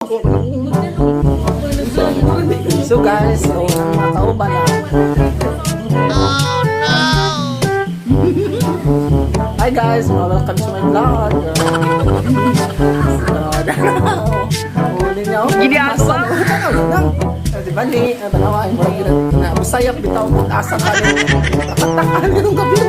So guys, so ang mga kauban na. Oh no! Hi guys, welcome to my vlog. Huli niya ako. Ginagawa? Di ba ni? Tanawa, ay murag yun na Bisaya bitaw asa ka ni. Takatakan nung gabi.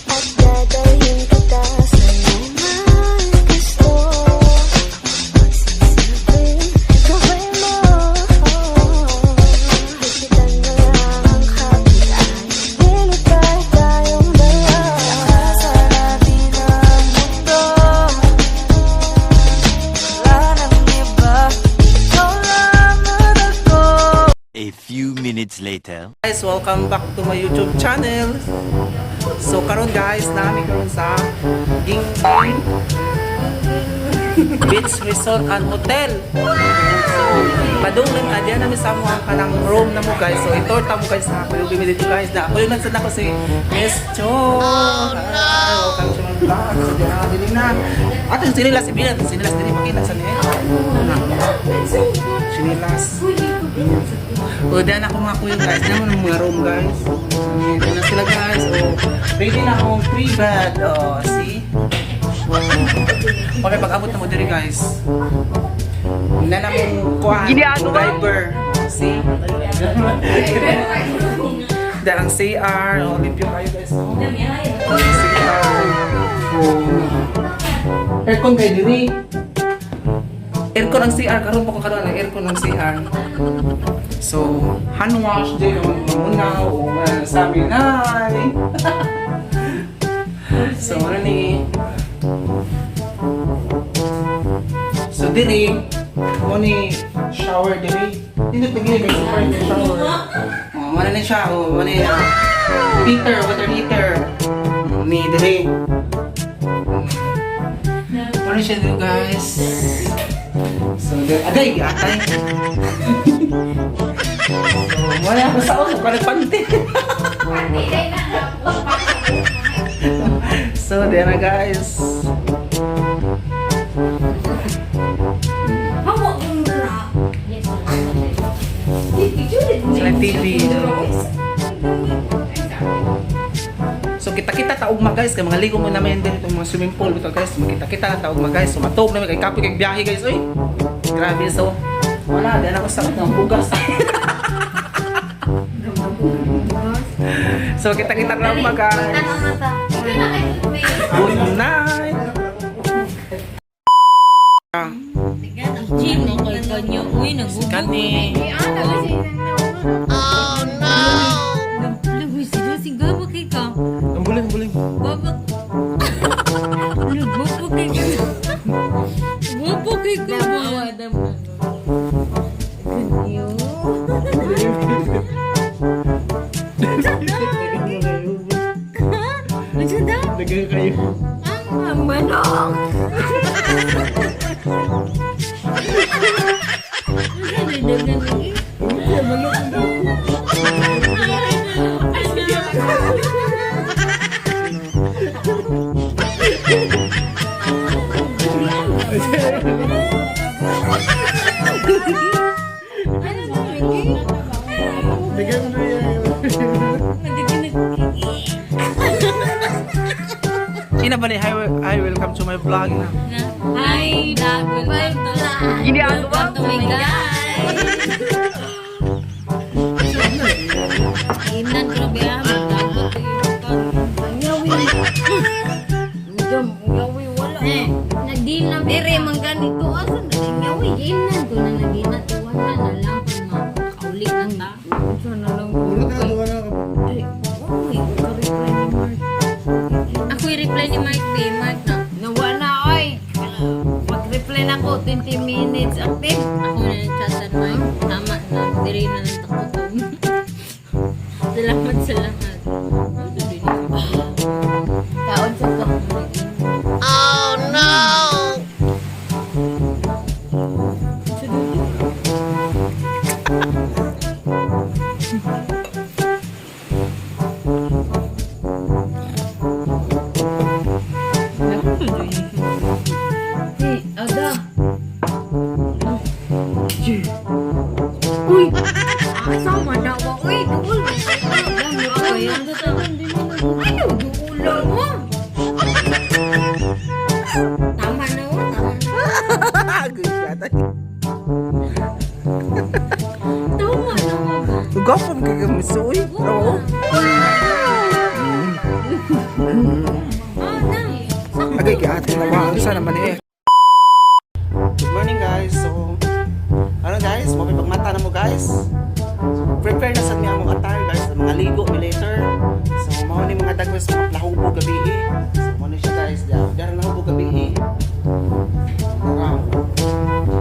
At dadalhin kita sa iyong gusto. Magsisilbing gawin mo. Higpitan mo lang ang kapit ay lilipad tayong dalawa. Sa labi ng mundo, wala nang iba. Ikaw lang at ako. A few minutes later. Guys, welcome back to my YouTube channel. So karon guys, nami karon sa Gingging Beach Resort and Hotel. So, padungin adya nami sa mo ang kanang room na mo guys. So itor ta mo guys sa ako yung dito guys. Na ako yung nagsan ako si Miss Cho. Oh no. Welcome to my vlog. So diyan na dili na. Ato yung sinilas si Bilan, sinilas dili makita sa niya. Sinilas. O, dyan ako mga kuya guys. Dyan mo ng mga room guys. Dyan na sila guys. O, ready na akong free bed. O, see? Okay, pag-abot na mo diri guys. Na na mong kuhan. Driver. See? Dyan ang CR. O, limpyo kayo guys. O, CR. O, aircon kayo diri. Aircon ang CR. Karon pa ko karon ang aircon ang CR. So, hand wash din yung muna o sabi nay. So, ano ni? So, diri, mo ni shower diri. Dito pagili kay super ni shower. Oh, mo na ni siya, oh, mo ni heater, water heater. Ni diri. Mo ni siya diri, guys. So, diri, agay, atay. Wala ako sa ulo, parang panty. So, there na guys. Sa TV. So, kita-kita taog ma guys. Kay mga ligo mo namin din itong mga swimming pool. Ito guys, makita-kita na taog ma guys. So, matuog namin kay kapoy kay biyahe guys. Uy, grabe. So, wala. Dahil ako sa ng bugas. So, kita-kita na ma guys. Good night! Gym na kay kanyo. Uy, nagubo. Kani. Lagoy si Josie, gaba kay ka. Ang buling, buling. Gaba. Gaba kay ka. Gaba kay ka. Kanyo. Ano daw? Nagay kayo. Ang manok! Ano na, Mickey? Nagay mo na yan. Ina ba ni hi, hi, welcome to my vlog na. Hi, vlog. Welcome to Welcome to my guys. Inan ko na biya. Magdagot Eh, nag-deal na bere man ganito asa na nyawi ginan ko na nagina tuwan na lang pag makaulit ang ta. Unsa na lang ko. Ay, uy, kari. Mike B. Mike na. Nawa na, oy. Mag-reply na ko, 20 minutes active. Ako na yung chatan, Mike. Tama na. Diri na lang takutom. Salamat sa lahat. Ano din Taon sa to. Hey, Ada. Uy! Asa man na wa? Uy, duol. Ano, duol mo? Tama na, oh. Tama na. Agoy siya tayo. Tama na, oh. Gapon ka gamisuy. Oo. Ah, na. Agay ka ate na wa sa naman eh. Good morning, guys. So ano guys, mo pagmata na mo, guys. So, prepare na sad mi among attire, guys, sa mga ligo mi later. So mao ni mga dagwes mga plahubo gabi eh. So mao ni siya, guys, diya. Dara lahubo gabi eh. Tara.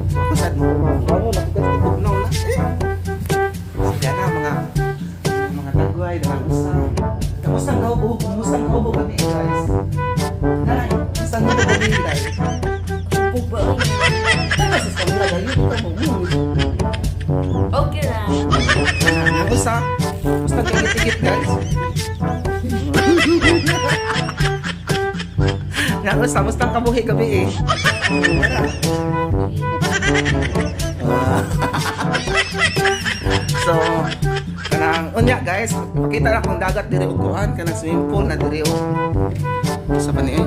So ako sad mo. Bango na ko, guys, tugnaw na. Eh. So diya na mga mga dagway dahang usang. Kamusta ang kaubo? Kumusta ang kaubo gabi eh, guys? Nay, kamusta ang kaubo gabi eh, guys? Tama sa kamera gayo, tama mo. Okay lang. Ako sa basta tigit-tigit, guys. Nga sa basta ang kabuhi gabi eh. Wala. Ah. So kanang unya, guys, pakita na kung dagat diri og kuan kanang swimming pool na diri og sa pa ni eh.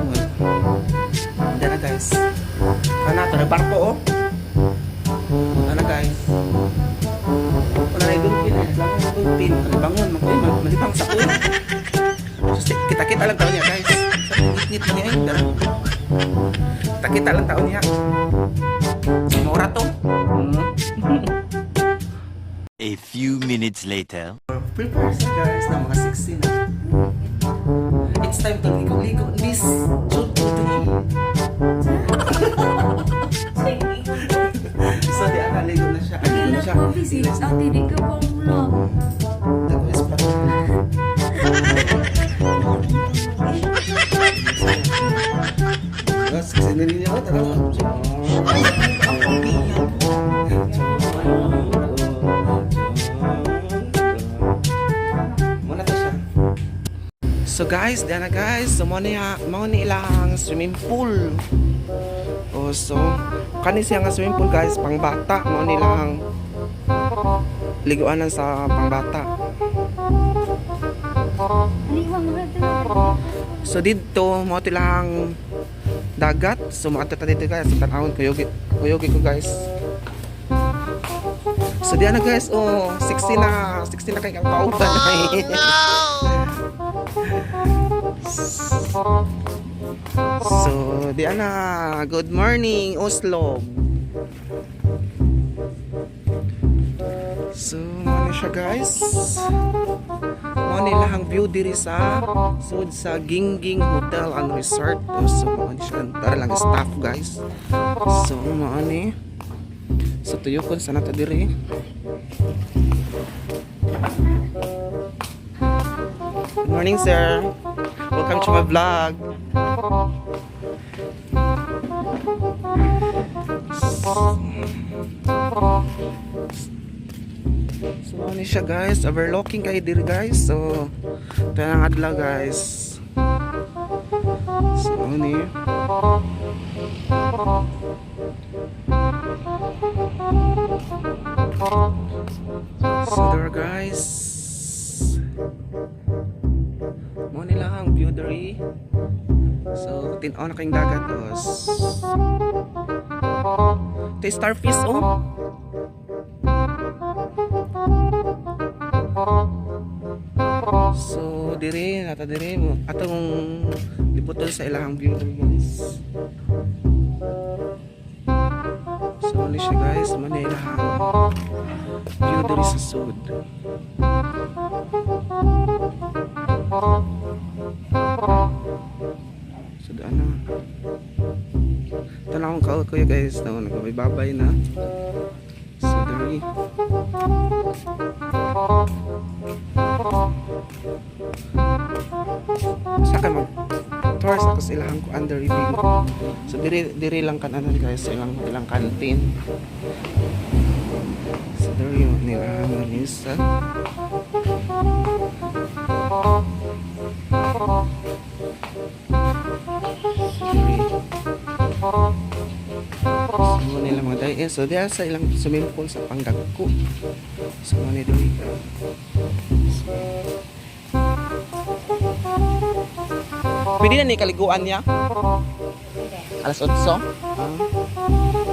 Dara, guys. Kana to barko oh. Ana, guys. Wala na yung dolphin eh. Wala na yung dolphin. Malibangon, malibang sa ulo. So, kita-kita lang taon niya, guys. Sa ngit-ngit na niya eh. Dara. Kita-kita lang taon niya. Mura to. A few minutes later. Prepare sa guys na mga 16 na. It's time to ligo-ligo this June 3. So, di ana, ligo na siya. Ay, ligo na siya. Ate, di ka pa vlog. Dagwes pa. Yes, kasi nilin niya ako talaga. Muna to siya. So guys, diyan na, guys. So mo ni ilang swimming pool. Oh, so kani siya nga swimming pool, guys, pangbata mo nilang liguanan sa pangbata. So didto mo to lang dagat. So maadto ta dito, guys, sa tan-awon kuyugi kuyugi ko, guys. So diyan na, guys, oh, 60 na, 60 na kay ang kauban na eh. So diyan na, good morning Oslo. So mo na siya, guys. Mo ni lahang view diri sa sud sa Gingging Hotel and Resort. So mo ni siya tara lang staff, guys. So mo ni. So tuyokon sa nato diri. Good morning, sir. Welcome to my vlog. So ano siya, guys, overlooking kayo diri, guys. So ito na ang adlaw, guys. So ano ni. So there, guys. Mo nila ang view diri. So tin-aw na kayong dagat os. Ito yung starfish oh. So dire nata dire mo atong libuton sa ilahang view diri, guys. So ano siya, guys, mo na ilahang view diri sa sud. So Akong kuya guys, no, nagbabay na. So diri. Sa kay mag tour sa kasi ilahang ko under review. So diri diri lang kananan guys, sa ilang ilang canteen. So diri yung nila Manisa. Diri. So mo nila mga day. Eh, so diya sa ilang swimming pool sa Panggagko. So mo ni diri. Pwede na ni kaliguan niya? Alas 8? Ah.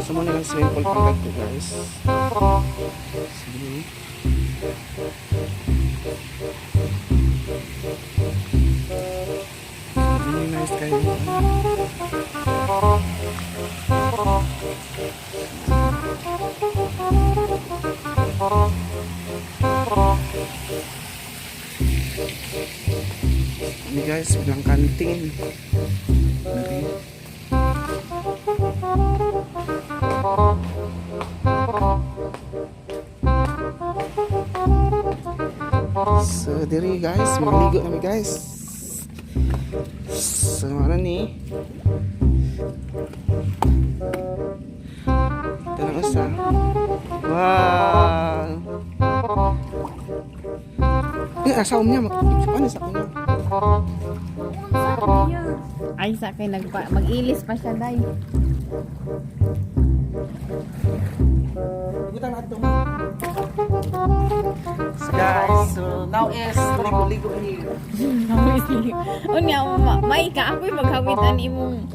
So mo nilang swimming pool Panggagko guys. Sige. Really nice kayo. Ini guys, bilang kantin. Okay. So, diri guys, magligo kami guys. So, ano ni? Ito na usa. Wow! Eh, asawa niya. Ano sa niya? Ay, sa akin, nagpa, mag-ilis pa siya, day. Butang na ito. So guys, so now is ligo-ligo here. Unya, may ka, ako'y maghawitan imong...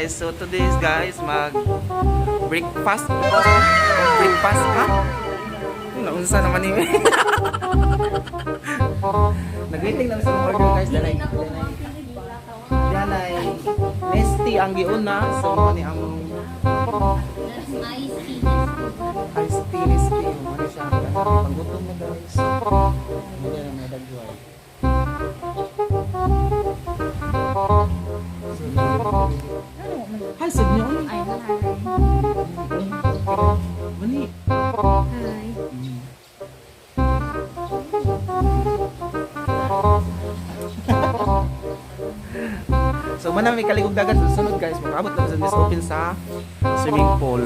So today's guys, mag breakfast breakfast ha? Ano unsa naman ni? Nag-waiting lang sa mga order guys, danay. Danay. Nesty ang giuna, so mo ni among Ice tea. iced tea, nesty. Mo ni siya. Panggutom na guys. Hindi na may dagway. Hi, sa niyo. Ay, hi. Mani. Hi. So manami kaligog dagat sunod guys, makaabot na sa Miss Open sa swimming pool.